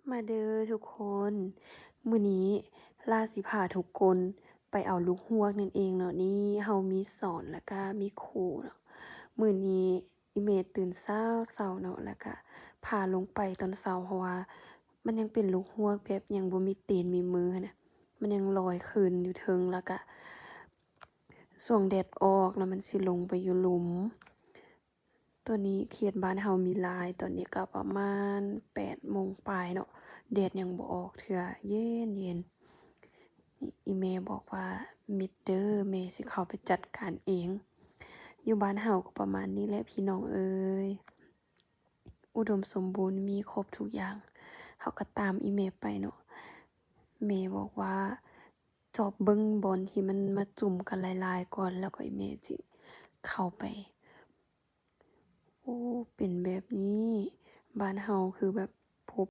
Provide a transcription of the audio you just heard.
ມາເດີທຸກຄົນ ມື້ນີ້ຫຼ້າຊິພາທຸກຄົນໄປເອົາລູກຮວກນັ້ນເອງເນາະ. ນີ້ເຮົາມີສອນ ແລ້ວກະມີຄູເນາະ. ມື້ນີ້ອີ່ແມ່ຕື່ນເຊົ້າໆເນາະ ແລ້ວກະພາລົງໄປຕອນເຊົ້າ ເພາະວ່າມັນຍັງເປັນລູກຮວກແບບຍັງບໍ່ມີຕີນມີມືຫັ້ນນະ ມັນຍັງລອຍຂຶ້ນຢູ່ເທິງ ແລ້ວກະຊ່ວງແດດອອກແລ້ວມັນຊິລົງໄປຢູ່ລຸ່ມ. ຕອນນີ້ເຂດບ້ານເຮົາມີຫຼາຍ ຕອນນີ້ກໍປະມານແປດໂມງປາຍເນາະ ແດດຍັງບໍ່ອອກເທື່ອ ເຢັນໆ. ອີ່ແມ່ບອກວ່າມິດເດີ ແມ່ຊິເຂົ້າໄປຈັດການເອງ. ຢູ່ບ້ານເຮົາກໍປະມານນີ້ແຫຼະພີ່ນ້ອງເອີຍ ອຸດົມສົມບູນ ມີຄົບທຸກຢ່າງ. ເຮົາກໍຕາມອີ່ແມ່ໄປເນາະ. ແມ່ບອກວ່າຈອບເບິ່ງບ່ອນທີ່ມັນມາຈຸ້ມກັນຫຼາຍໆກ່ອນ ແລ້ວກໍອີ່ແມ່ຊິເຂົ້າໄປ. ໂອ້ ເປັນແບບນີ້. ບ້ານເຮົາຄືແບບ